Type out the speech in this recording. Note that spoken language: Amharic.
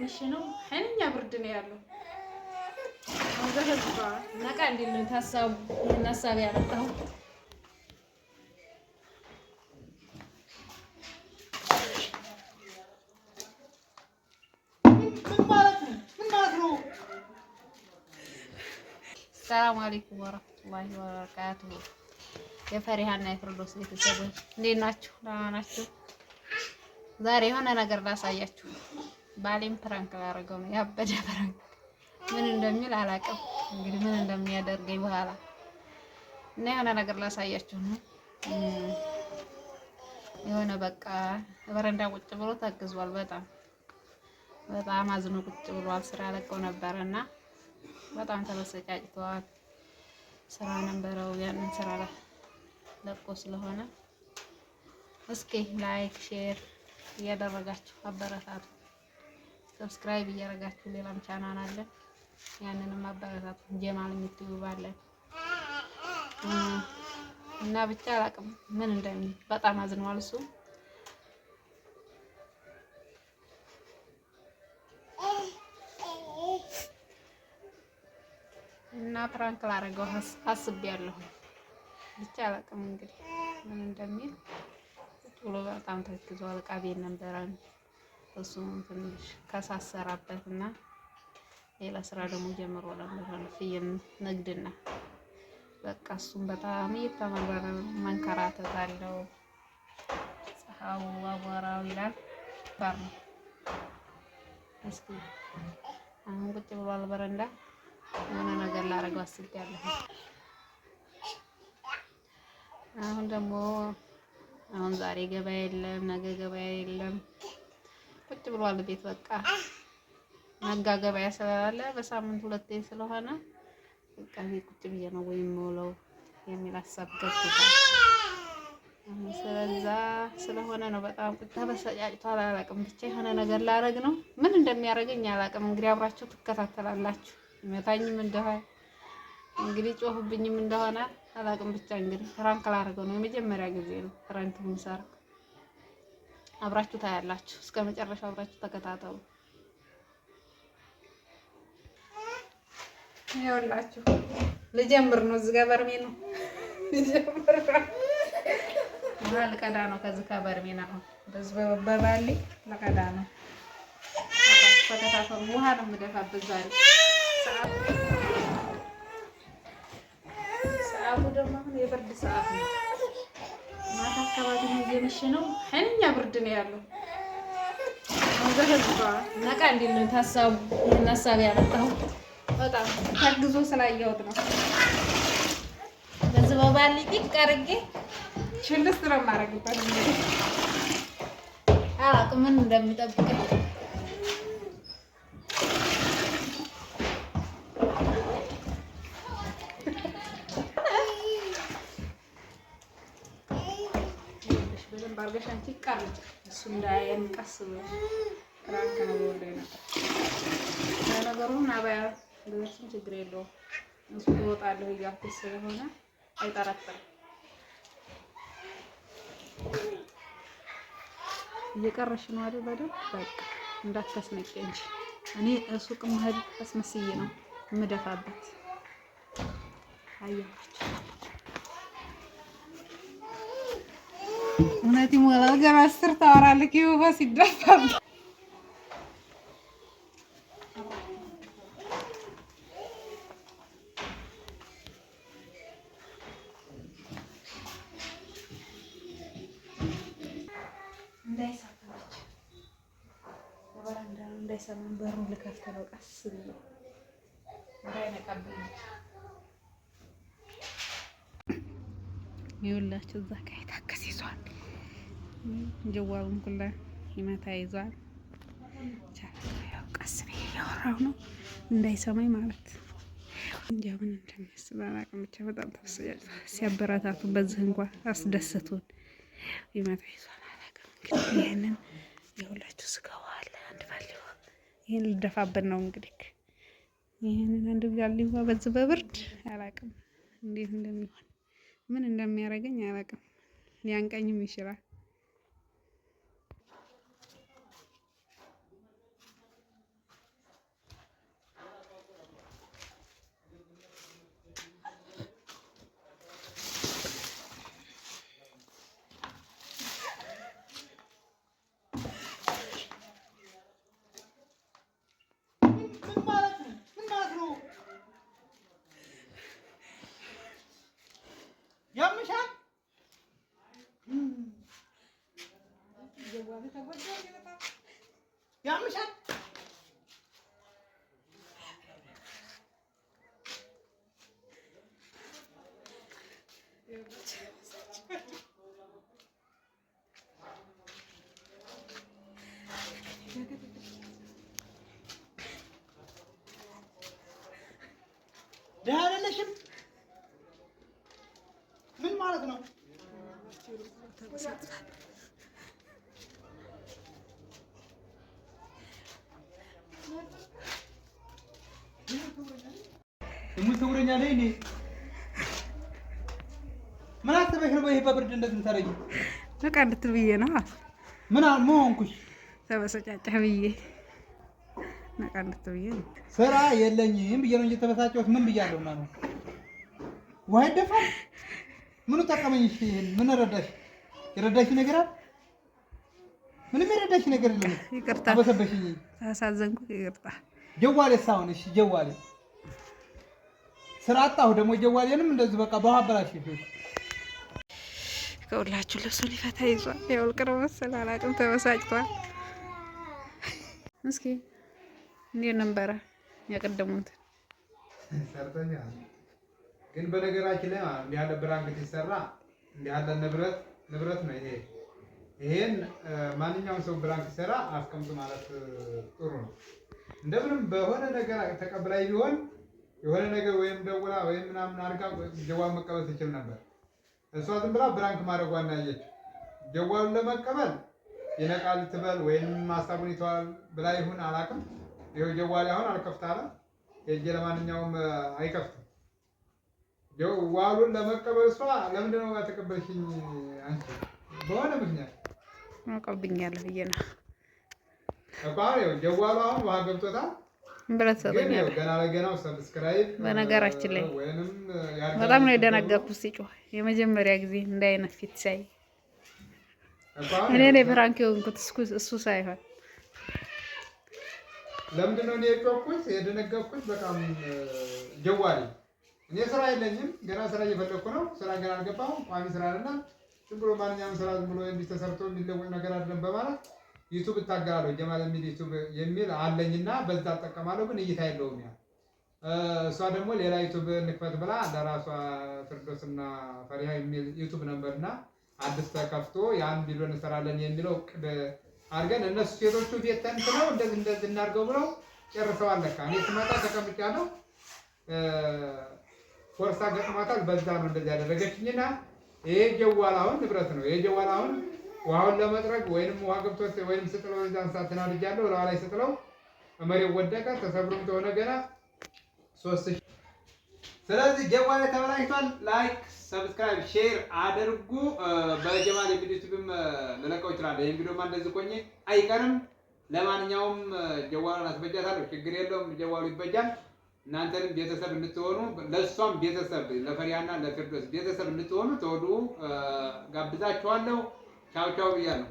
እየመሸ ነው። ኃይለኛ ብርድ ነው ያለው። ነቃ እንዲል ነው ታሳቡ። ይህን ሀሳብ ያመጣው ምን ማለት ነው? ሰላም አለይኩም ወረህመቱላሂ ወበረካቱሁ። የፈሪሃና የፍርዶስ ቤተሰቦች እንዴት ናችሁ? ደህና ናችሁ? ዛሬ የሆነ ነገር ላሳያችሁ። ባሌም prank ላደርገው ነው። ያበደ prank ምን እንደሚል አላውቅም። እንግዲህ ምን እንደሚያደርገኝ በኋላ እና የሆነ ነገር ላሳያችሁ ነው። የሆነ በቃ በረንዳ ቁጭ ብሎ ተግዟል። በጣም በጣም አዝኖ ቁጭ ብሏል። ስራ ለቀው ነበረ እና በጣም ተበሰጫጭተዋል። ስራ ነበረው ያንን ስራ ለቆ ስለሆነ እስኪ like share እያደረጋችሁ አበረታቱ። subscribe እያደረጋችሁ ሌላም ቻናል አለ፣ ያንንም አበረታቱ። ጀማል የምትዩብ አለ እና ብቻ አላቅም ምን እንደሚል በጣም አዝኗል እሱ። እና prank ላደርገው አስቤያለሁ። ብቻ አላቅም እንግዲህ ምን እንደሚል ብሎ በጣም ተክዟል። ዕቃ ቤት ነበረ እሱም ትንሽ ከሳሰራበት እና ሌላ ስራ ደግሞ ጀምሮ ነበር ፍየል ንግድና በቃ እሱም በጣም እየተመረረ መንከራተት አለው። ፀሐዩ አቧራው ይላል ባር ነው። እስኪ አሁን ቁጭ ብሏል በረንዳ የሆነ ነገር ላደርገው አስቤያለሁ። አሁን ደግሞ አሁን ዛሬ ገበያ የለም፣ ነገ ገበያ የለም። ቁጭ ብሏል ቤት በቃ ነጋ ገበያ ስላለ በሳምንት ሁለቴ ስለሆነ በቃ ቤት ቁጭ ብዬ ነው ወይ የምውለው የሚል ሀሳብ ገብቶታል። ስለዛ ስለሆነ ነው በጣም ቁጭ ተበሳጫጭቷል። አላውቅም ብቻ የሆነ ነገር ላረግ ነው። ምን እንደሚያደርገኝ አላውቅም። እንግዲህ አብራችሁ ትከታተላላችሁ። ይመታኝም እንደሆነ እንግዲህ ጮህብኝም እንደሆነ አላውቅም። ብቻ እንግዲህ prank ላደርገው ነው። የመጀመሪያ ጊዜ ነው prank የምሰራ። አብራችሁ ታያላችሁ። እስከ መጨረሻው አብራችሁ ተከታተሉ። ይኸውላችሁ ልጀምር ነው። እዚህ ጋር በርሜ ነው ልጀምር ነው። ውሃ ልቀዳ ነው ከዚህ ከበርሜን አሁን በዚህ በባሌ ልቀዳ ነው። ተከታተሉ። ውሃ ነው የምደፋበት ዛሬ። ሰዓቱ ደግሞ አሁን የብርድ ሰዓት ነው። ማታ አካባቢ ነው፣ እየመሸ ነው። ኃይለኛ ብርድ ነው ያለው። ነቃ እንዲል ነው ታሳቡ። ይህን ሀሳብ ያመጣው በጣም ታግዞ ስላየሁት ነው። በዚህ በባሊ ጢቅ አድርጌ ችልስ ነው የማደርግበት። እንግዲህ አላውቅም ምን እንደሚጠብቀኝ። በደንብ አድርገሽ አንቺ ቀርጭ፣ እሱ እንዳያየን ቀስ ብለሽ። prank ነው ወላሂ ነበር። ለነገሩ አባያ ብደርስም ችግር የለውም። እሱ እወጣለሁ እያልኩት ስለሆነ አይጠረጥርም። እየቀረሽ ነው አይደል? በደንብ በቃ እንዳታስነቂ እንጂ እኔ ሱቅ መሄድ አስመስዬ ነው የምደፋበት። አያችሁ እውነት ይሞላል። ገና 10 ታወራለች። ውሃ ሲደፋበት እንዳይሰማች በረንዳ ነው እንዳይሰማን፣ በሩን ልከፍት ነው ቀስ ብዬ እንዳይነቃብኝ። ይኸውላችሁ እዛ ጋ የታከስ ይዟል፣ ጀዋሉን ኩላ ይመታ ይዟል። ያው ቀስ ብዬ እያወራሁ ነው እንዳይሰማኝ ማለት እንጃ ምን እንደሚያስብ አላውቅም። ብቻ በጣም ተበሳጭቷል። ሲያበረታቱን በዚህ እንኳ አስደሰቱን። ይመታ ይዟል። አላውቅም እንግዲህ ይህንን የሁላችሁ ስጋው አለ አንድ ባሊ ይህን ልደፋበት ነው እንግዲህ ይህንን አንድ ባሊ በዚህ በብርድ አላውቅም እንዴት እንደሚሆን ምን እንደሚያደርገኝ አላውቅም። ሊያንቀኝም ይችላል። ያምሻል? ደህና አይደለሽም። ምን ማለት ነው? ሙዝ ትውረኛለህ እንዴ? ምን አስበሽ ነው? ይሄ በብርድ እንደዚህ የምታደርጊው? በቃ እንድትል ብዬ ነው። ምን ሆንኩሽ? ተበሰጫጨህ ብዬ ነቃ እንድትል ብዬ ነው። ስራ የለኝም ብዬ ነው እንጂ የተበሳጨሁት ምን ብያለሁ? እና ነው ውሃ ይደፋል። ምኑ ጠቀመኝ? እሺ ይሄን ምን ረዳሽ? የረዳሽ ነገር አለ? ምንም የረዳሽ ነገር የለም። ይቅርታ፣ አበሰበሽኝ። ታሳዘንኩ። ይቅርታ። ጀዋሌ ሳሁን እሺ፣ ጀዋሌ ስራ አጣሁ ደግሞ ጀዋሌንም እንደዚህ በቃ በውሃ አበላሽ። ከሁላችሁ ልብሱን ሊፈታ ይዟል። የወልቅ ነው መሰል አላውቅም፣ ተበሳጭቷል። እስኪ እንዴት ነበረ የቀደሙት? ሰርተኛል። ግን በነገራችን ላይ ማለት እንዲህ ያለ prank ሲሰራ እንዲህ ያለ ንብረት ንብረት ነው ይሄ። ይሄን ማንኛውም ሰው prank ሲሰራ አስቀምጡ ማለት ጥሩ ነው። እንደምንም በሆነ ነገር ተቀብላይ ቢሆን የሆነ ነገር ወይም ደውላ ወይም ምናምን አድርጋ ጀዋል መቀበል ትችል ነበር። እሷ ዝም ብላ prank ማድረጓን ያየችው ጀዋሉን ለመቀበል ይነቃል ትበል ወይም ሀሳቡን ይተዋል ብላ ይሁን አላውቅም። ይኸው ጀዋል አሁን አልከፍት አለ። ሄጄ ለማንኛውም አይከፍትም። ጀዋሉን ለመቀበል እሷ ለምንድን ነው ያልተቀበልሽኝ አንቺ? በሆነ ምክንያት አውቀብኛለሁ ብዬ ነው እኮ አሁን ይኸው ጀዋሉ አሁን ውሃ ገብቶታል። ብረት ግን ይኸው ሰጠኛለህ። ገና ለገናው subscribe በነገራችን ላይ ወይንም በጣም ነው የደነገርኩት ሲጮህ የመጀመሪያ ጊዜ እንደ አይነት ፊት ሳይ እኔ ነኝ prank የሆንኩት እሱ ሳይሆን። ለምንድን ነው እኔ የጮኩት የደነገርኩት? በጣም ጀዋሪ እኔ ስራ የለኝም ገና ስራ እየፈለግኩ ነው። ስራ ገና አልገባሁም። ቋሚ ስራ አለና ዝም ብሎ ማንኛውም ስራ ዝም ብሎ እንዲህ ተሰርቶ የሚለወጥ ነገር አይደለም በማለት ዩቱብ እታገላለሁ። ጀማል የሚል ዩቱብ የሚል አለኝና በዛ እጠቀማለሁ፣ ግን እይታ የለውም። ያ እሷ ደግሞ ሌላ ዩቱብ እንክፈት ብላ ለራሷ ፍርዶስና ፈሪሃ የሚል ዩቱብ ነበርና አዲስ ተከፍቶ ያን ቪዲዮ እንሰራለን የሚለው እቅድ አድርገን እነሱ ሴቶቹ ቤት ተንትነው እንደዚህ እንደዚህ እናድርገው ብለው ጨርሰዋል። ለካ እኔ ስመጣ ተቀምጫለሁ። ቦርሳ ገጥሟታል። በዛ ነው እንደዚህ ያደረገችኝና ይሄ ጀዋል አሁን ንብረት ነው። ይሄ ጀዋል አሁን ውሃውን ለመጥረግ ወይንም ውሃ ገብቶት ወይንም ስጥለው እዛን ሰዓት ተናድጃለሁ። ለዋ ላይ ስጥለው መሬት ወደቀ። ተሰብሮም ተሆነ ገና 3000። ስለዚህ ጀዋል ተበላሽቷል። Like፣ subscribe፣ share አድርጉ። በጀማል የሚል ዩቲዩብም ልለቀው እችላለሁ። ይሄን ቪዲዮማ እንደዚህ ቆኜ አይቀርም። ለማንኛውም ጀዋሉን አስበጃታለሁ። ችግር የለውም፣ ጀዋሉ ይበጃል። እናንተንም ቤተሰብ እንድትሆኑ ለእሷም ቤተሰብ ለፈሪያና ለፊርዶስ ቤተሰብ እንድትሆኑ ተወዱ ጋብዛችኋለሁ። ቻው ቻው ብያለሁ።